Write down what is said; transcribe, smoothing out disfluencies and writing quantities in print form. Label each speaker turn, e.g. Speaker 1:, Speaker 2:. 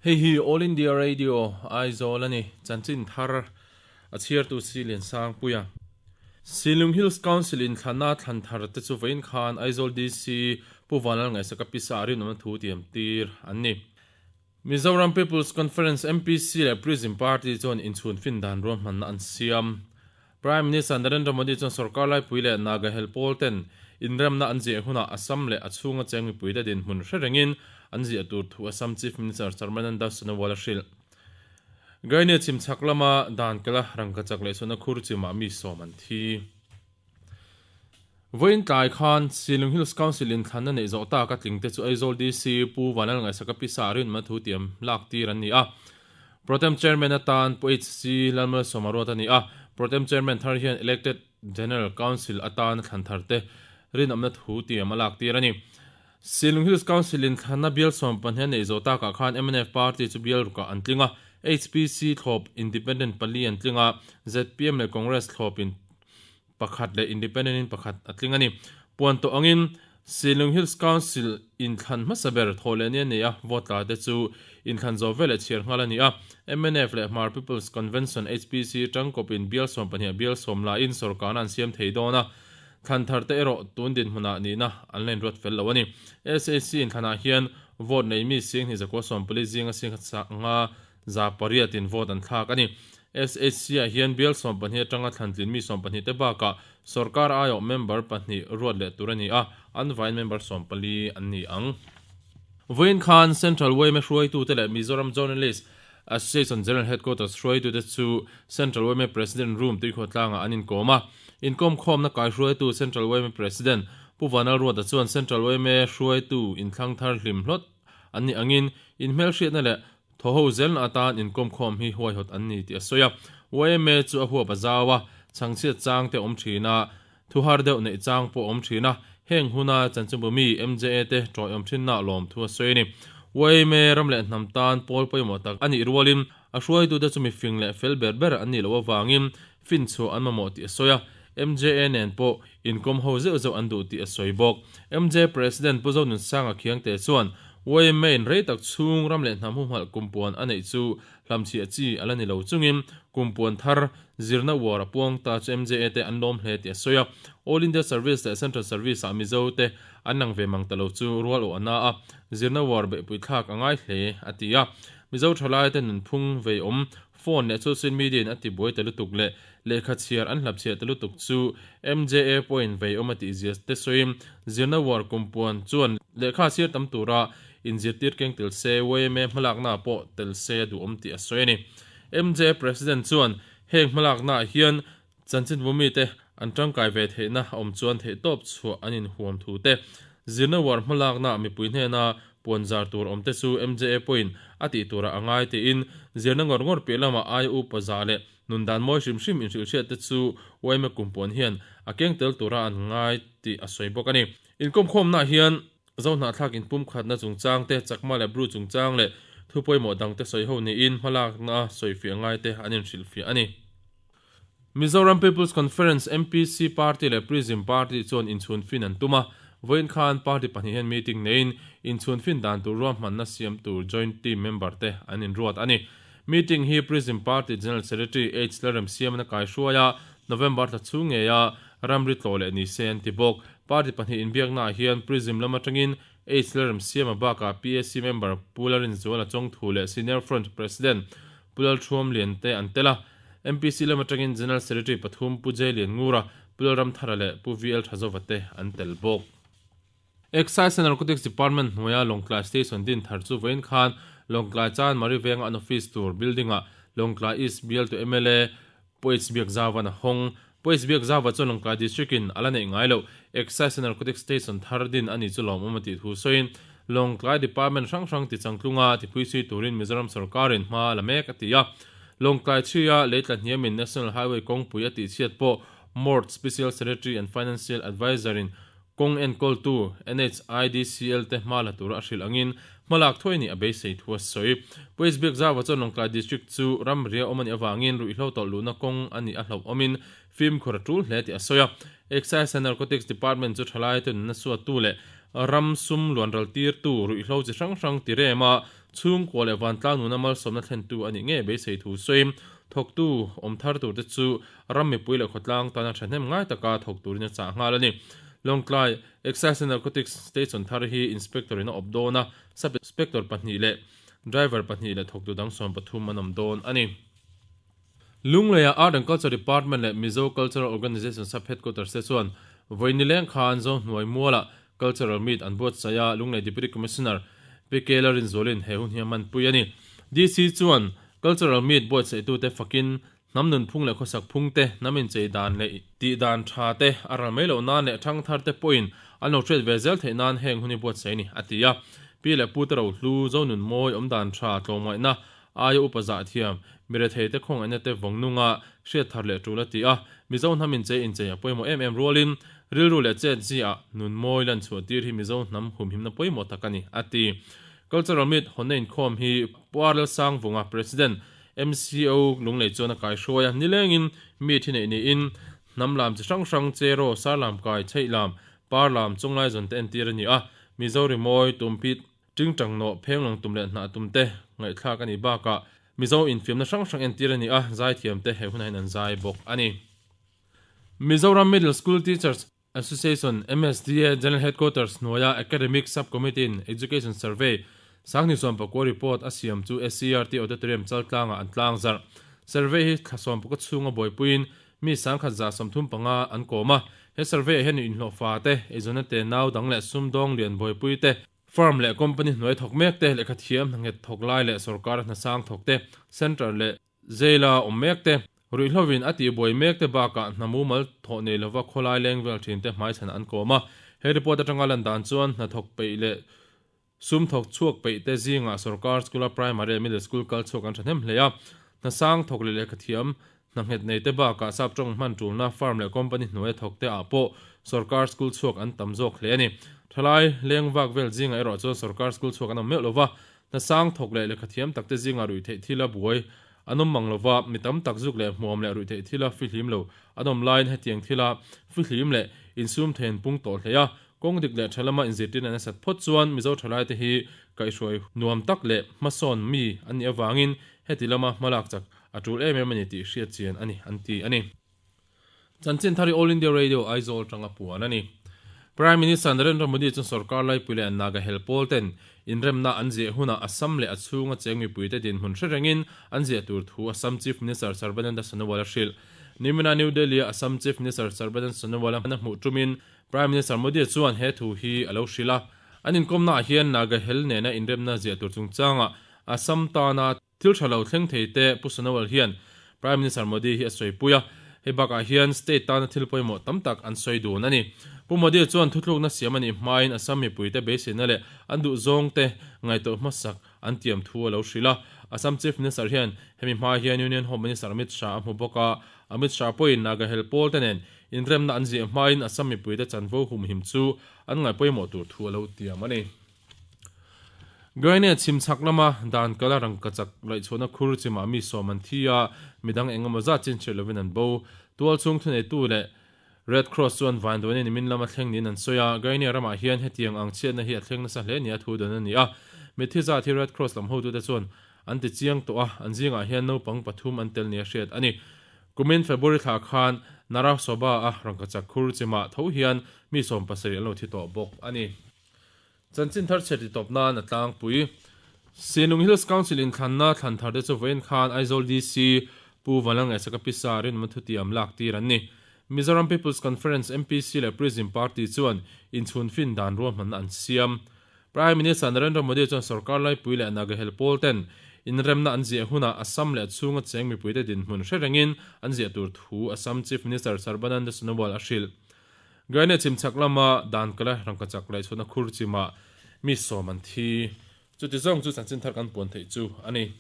Speaker 1: Hei hi All India Radio, Aizawl a ni. Chanchin thar a chhiartu Silian Sangpuia. Silung Hills Council in thlanna thlan thar te chu vawiin khan Aizawl DC Pu Vanlal Ngaihsaka pisa a rinawmna thu tiam tir an ni. Mizoram People's Conference, MPC, leh Prism Party chuan inchhun fin dan ruahmanna an siam. Prime Minister Narendra Modi chuan sorkar laipui leh Naga hel pawl ten inremna an ziah hunah Assam leh a chhunga cheng mipuite dinhmun hre rengin an ziah tur thu Assam Chief Minister Sarbananda Sonowal a hrilh. Guinea chhimchhak lama dan kela rangkachak leh suahna khur chimah mi sawm an thi. Vawiin tlai khan Silung Hills Council in thlanna neih zawh tak a tling te chu Aizawl DC Pu Vanlal Ngaihsaka Pisa rinawmna thu tiam lak tir an ni a. Protem Chairman atan Pu HC Lalmalsawma ruat a ni a. Protem Chairman thar hian Elected General Council atana thlan thar te rinawmna thu tiam a lak tir a ni. Silung Hills Council in thlanna bial 12 neih zawh takah khan mnf party chu bial rukah an tling a, HPC thlawp Independent pali an tling a, zpm leh Congress thlawp in pakhat leh Independent in pakhat a tling a ni. Puan tawh angin Silung Hills Council inthlan hmasa ber thawh leh ni a nei a, vote tla te chu inthlan zawh veleh chhiar nghal a ni a. Mnf leh Hmar People's Convention, HPC, tangkawp in bial 12 bial sawm lahin sawrkarna an siam thei dawn a, thlan thar te erawh tun dinhmunah nihna an la inruat fel lo a ni. SAC inthlanah hian vote nei mi 1240 zinga 1000 8% in vote an thlak a ni. SHC ah hian bial 12 atanga thlantlin mi 12 te bakah sorkar aiawh member pahnih ruat leh tur a ni a, an vain member 14 an ni ang. Vawiin khan Central yma hruaitute leh Mizoram Journalist Association General Headquarters hruaitute chu Central yma President Room tuikhuatlangah an inkawm a. Inkawmkhawmna kaihruaitu Central yma President Pu Vanlalruata chuan Central yma hruaitu inthlang thar hlim hlawt an nih angin inhmelhriatna leh Thaw ho zelna atan inkawmkhawm hi huaihawt an ni tih a sawi a. Yma chu a huap a zau a, chhangchhiat chang te a awm thin a, thu har deuh neih chang pawh a awm thin a, heng huna chanchinbu mi MJA te tawiawm thinna lawm thu a sawi a ni. Yma ram leh hnam tan pawl pawimawh tak a nih rualin a hruaitute chu mifing leh fel ber ber an nih loh avangin finchhuah an mamawh tih a sawi a, MJA nen pawh inkawm ho zeuh zeuh an duh tih a sawi bawk. MJ President Pu Zonunsanga Khiangte chuan YMA in rei tak chhung ram leh hnam humhalh kumpuan a neih chu hlamchhiah chi a la ni lo chungin kumpuan thar zirna uar a puang ta chu MJA te an lawm hle tih a sawi a. All India Service leh Central Service ah Mizo te an lang ve mang ta lo chu rual awh a na a, zirna uar beihpui thlak a ngai hle a ti a. Mizo thalai te nunphung veiawm Phone leh social media in a ti buai ta lutuk leh lehkha chhiar an hlap chhiah ta lutuk chu MJA pawhin vei awm a tih zia te sawiin zirna uar kumpuan chuan lehkha chhiar tam tura inzirtir keng tel se yma hmalakna pawh tel se a duhawm tih a sawi a ni. MJA President chuan heng hmalaknaah hian chanchinbu mite an tangkai ve theihna a awm chuan theihtawp chhuah an inhuam thu te, zirna uar hmalakna mipui hnena puan zar tur awm te chu MJA pawhin a tih turah a ngai tiin zirna ngawr ngawr piah lamah aia upa zah leh nun dan mawi hrim hrim inhrilhhriat te chu yma kumpuan hian a keng tel tura an ngai tih a sawi bawk a ni. Inkawmkhawmnaah hian Zohnahthlak inpumkhatna chungchang te, Chakma leh Bru chungchang leh thu pawimawh dangte sawi ho niin hmalakna sawifiah ngaite an inhrilhfiah a ni. Mizoram People's Conference, MPC, Party leh Prism Party chuan inchhun fin an tum a, vawiin khan party pahnih hian meeting neiin inchhun fin dan tur ruahmanna siam tur joint team member te an inruat a ni. Meeting hi Prism Party General Secretary H Lalremsiamana kaihruai a, November thla chhung ngeia ramri tlawh leh ni se an ti bawk. Party pahnih inbiaknaah hian Prism lam atangin H Lalremsiama bakah PAC member Pu Larinzuala Chawngthu leh Senior Front President Pu Lalthuam Lian te an tel a, MPC lam atangin General Secretary pathum Pu Jay Lian Ngura, Pu Lalramthara leh Pu VL Thazova te an tel bawk. Excise and Narcotics Department hnuaia Lawngtlai Station din thar chu vawiin khan Lawngtlai Chanmari venga an office tur building-ah Lawngtlai East bialtu mla Pu H Biakzauva'n a hawng. Pu H Biakzauva chuan Lawngtlai District-in a la neih ngai loh Excise and Narcotics Station thar din a nih chu lawmawm a tih thu sawiin Lawngtlai Department hrang hrang tichangtlunga tiphuisui turin Mizoram sawrkarin hma a la mek a ti a. Lawngtlai chhuia leitla hniamin National Highway kawngpui a tihchhiat pawh Mort Special Secretary and Financial Adviser-in Kawng enkawltu NHIDCL te hma la tura a hrilh angin hmalak thuai nih a beisei thu a sawi. Pu H Biakzauva chuan Lawngtlai District chu ramria awm a nih avangin ruihhlo tawlh luhna kawng a nih a hlauh awmin fimkhur a tul hle tih a sawi a. Excise and Narcotics Department chu thalai te nunna suattu leh ram sum luanral tirtu ruihhlo chi hrang hrang ti rem a, chhungkua leh vantlang nuna malsawmna thlentu a nih ngei beisei thu sawiin thawktu awm thar turte chu ram mipui leh khawtlang tana thahnem ngai taka thawk turin a chah nghal a ni. Lawngtlai Excise and Narcotics Station thar hi Inspector in a awp dawn a, Sub Inspector pahnih leh Driver pahnih leh thawktu dang 13 an awm dawn a ni. Lungleia Art and Culture Department leh Mizo Cultural Organisation Sub Headquarters te chuan vawi nileng khan Zohnuai Mualah Cultural Meet an buatsaih a, Lunglei Deputy Commissioner Pi K Larinzualin he hun hi a hmanpui a ni. DC chuan Cultural Meet buatsaihtute fakin hnam nunphung leh khawsak phung te, hnam inchei dan leh tih dan tha te a ral mai loh nan leh thangthar te pawhin an lo hriat ve zel theih nan heng hun hi buatsaih a ni, a ti a. Pi leh Pu te rohlu, Zonunmawi, awmdan tha, tlawmngaihna, Aia upa zah thiam, mi retheite khawngaihna te vawng nunga hriat thar leh tul a ti a, Mizo hnam inchei inchei a pawimawh em em rualin rilru leh chet ziah nun mawi lan chhuah tir hi Mizo hnam humhimna pawimawh tak a ni, a ti. Cultural Meet hawnna inkhawm hi Pu Arlel Sangvunga, President, MCO Lunglei chuan a kaihruai a, nilengin meet hi neih niin hnam lam chi hrang hrang, Cheraw, Sarlam kai, Chheihlam, Parlam, Chunglaizawn te entir a ni a, Mizo rimawi, Tumpit, Tingtang nawh, phenglawng tum leh hnah tum te ngaihthlak a nih bakah Mizo infiamna hrang hrang entir a ni a, zaithiam te he hunah hian an zai bawk a ni. Mizoram Middle School Teachers Association, MSDA, General Headquarters hnuaia Academic Sub-Committee in Education Survey 2019 report a siam chu SCERT Auditorium Chaltlangah an tlangzarh. Survey hi thla 19 chhunga buaipuiin Mi 1135 an kawm a, he survey ah hian inhlawh fa te, eizawnna te, nau dang leh sumdawng lian buaipui te, firm leh company hnuai thawk mek te, lehkha thiam hna nghet thawk lai leh sorkar hna sang thawk te, centre leh jail a awm mek te, ruihhlovin a tihbuai mek te bakah hna mumal thawh nei lova khawlai leng vel thin te hmaichhan an kawm a. He report atanga lan dan chuan hna thawk peih leh Sum thawk chhuak peih te zingah sorkar school a primary leh middle school kal chhuak an thahnem hle a, hna sang thawk leh lehkha thiam, hna nghet nei te bakah sap tawng hman tulna firm leh company hnuaia thawk te ah pawh sorkar school chhuak an tam zawk hle a ni. Thalai leng vak vel zingah erawh chuan sorkar school chhuak an awm meuh lova, hna sang thawk leh lehkha thiam tak te zingah ruih theih thila buai an awm mang lova, mi tam tak zuk leh hmuam leh ruih theih thila fihlim lo an awm laiin hetiang thila fihlim leh insum thei an pung tawh hle a, Kawng dik leh tha lama inzirtirna nasat phawt chuan Mizo thalaite hi kaihhruai nuam tak leh hmasawn mi an nih avangin heti lama hmalak chak a tul em em a ni tih hriat chian a ni, an ti a ni. Chanchin thar hi All India Radio Aizawl atanga puan a ni. Prime Minister Narendra Modi chuan sorkar laipui leh Naga hel pawl ten inremna an ziah hunah Assam leh a chhunga cheng mipuite dinhmun hre rengin an ziah tur thu Assam Chief Minister Sarbananda Sonowal a hrilh. Nimina New Delhi-a Assam Chief Minister Sarbananda Sonowal a hmuh tumin Prime Minister Modi chuan he thu hi a lo hrilh a, an inkawmnaah hian Naga hel nena inremna ziah tur chungchangah Assam tana thil tha lo thleng thei te Pu Sonowal hian Prime Minister Modi hi a sawipui a, hei bakah hian state tana thil pawimawh tam tak an sawi dun a ni. Pu Modi chuan thuthlukna siam a nih hmain Assam mipuite beiseina leh an duhzawngte ngaihtuah hmasak an tiam thu a lo hrilh a. Assam Chief Minister hian hemi hma hian Union Home Minister Amit Shah a hmu bawk a, Amit Shah pawhin Naga hel pawl te nen inremna an ziah hmain Assam mipuite chanvo humhim chu an ngaih pawimawh tur thu a lo tiam a ni. Guinea chhim chhak lama dan kala rangkachak laihchhuahna khur chimah mi sawm an thi a, midang eng emaw zat chinchhiat lovin an bo. Tualchhung thuneitu leh Red Cross chuan vanduaina nimin lama thleng niin an sawi a, Guinea ramah hian hetiang ang chhiatna hi a thleng nasa hle nia thu dan a ni a. Mitthi zat hi Red Cross lam hotute chuan an ti chiang tawh a, an zingah hian naupang pathum an tel nia hriat a ni. Kumin February thla khan Narasoba a rangkachak khur chimah tho hian mi 70 an lo thi tawh bawk a ni. Chanchin thar chhe ti tawp nan a tlangpui. Sinlung Hills Council inthlanna thlan thar te chu vawiin khan Aizawl DC Pu Vanlalngaihsaka Pisa rinawmna thutiam lak tir an ni. Mizoram People's Conference, MPC, leh Prism Party chuan inchhun fin dan ruahmanna an siam. Prime Minister Narendra Modi chuan sorkar laipui leh Nagahel pawl ten inremna an ziah hunah Assam leh a chhunga cheng mipuite dinhmun hre rengin an ziah tur thu Assam Chief Minister Sarbananda Sonowal a hrilh. Guinea chimchhak lama dan kala rangkachak laihchhuahna khur chimah mi sawm an thi. Chuti zawng chu chanchin thar kan puan theih chu a ni.